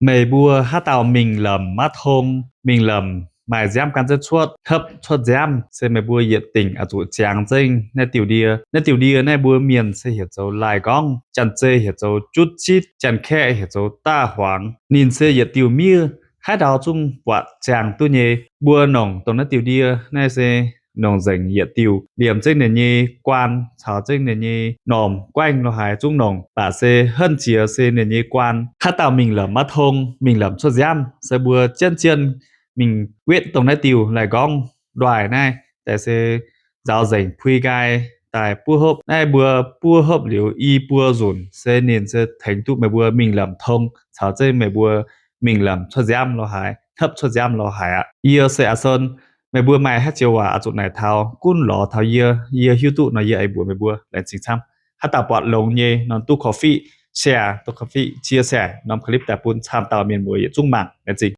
Meih mbuo haaix dauh mingh lamz maiv tong, mingh lamz maaih nziaamv gan zengv cuotv, hnopv cuotv nziaamv, se meih mbuo yietc dingc oix zuqc ziangx zengv naaiv diuh ndie. Naaiv diuh ndie naaiv mbuo mienh se heuc zoux laih nqorngv, Janx-zei heuc zoux jutv zitv, Janx-kaeqv heuc zoux daav huangx. Ninh se yietc diuh miev, haaix dauh zungv buatc ziangx duqv nyei. Mbuo nongc dongh naaiv diuh ndie naaiv se nongc nzengc yietc diuh, liemh zengv ninh nyei guaan caux zengv ninh nyei normh guaengv lo haaix zungv nongc, baac se henv jiex se ninh nyei guaan. Haaix dauh mingh lamz maiv tong, mingh lamz cuotv nziaamv, se mbuo jienv jienv mingh wetv dongh naaiv diuh laih nqorngv ndoih naaiv, daaih se nzaaux nzengc pui nqaai daaih buov hopv. Naaiv mbuo buov hopv liuz i buo nzunc se ninh se tengx duqv meih mbuo mingh lamz tong caux zengv meih mbuo mingh lamz cuotv nziaamv lo haaix, hnopv cuotv nziaamv lo haaix aqv. Yie se Aa Son. Meih mbuo maaih haaix joux waac oix zuqc naaic taux, gunv lorz taux yie. Yie hiuv duqv nor yie aengx mbuox meih mbuo. Laengz zingh camv. Haaix dauh buatc longx nyei nor duqv korv-fiqv share, duqv korv-fiqv chia sẻ norm clip daaih bun camv dauh mienh muoz yietc zungv mangc. Laengz zingh.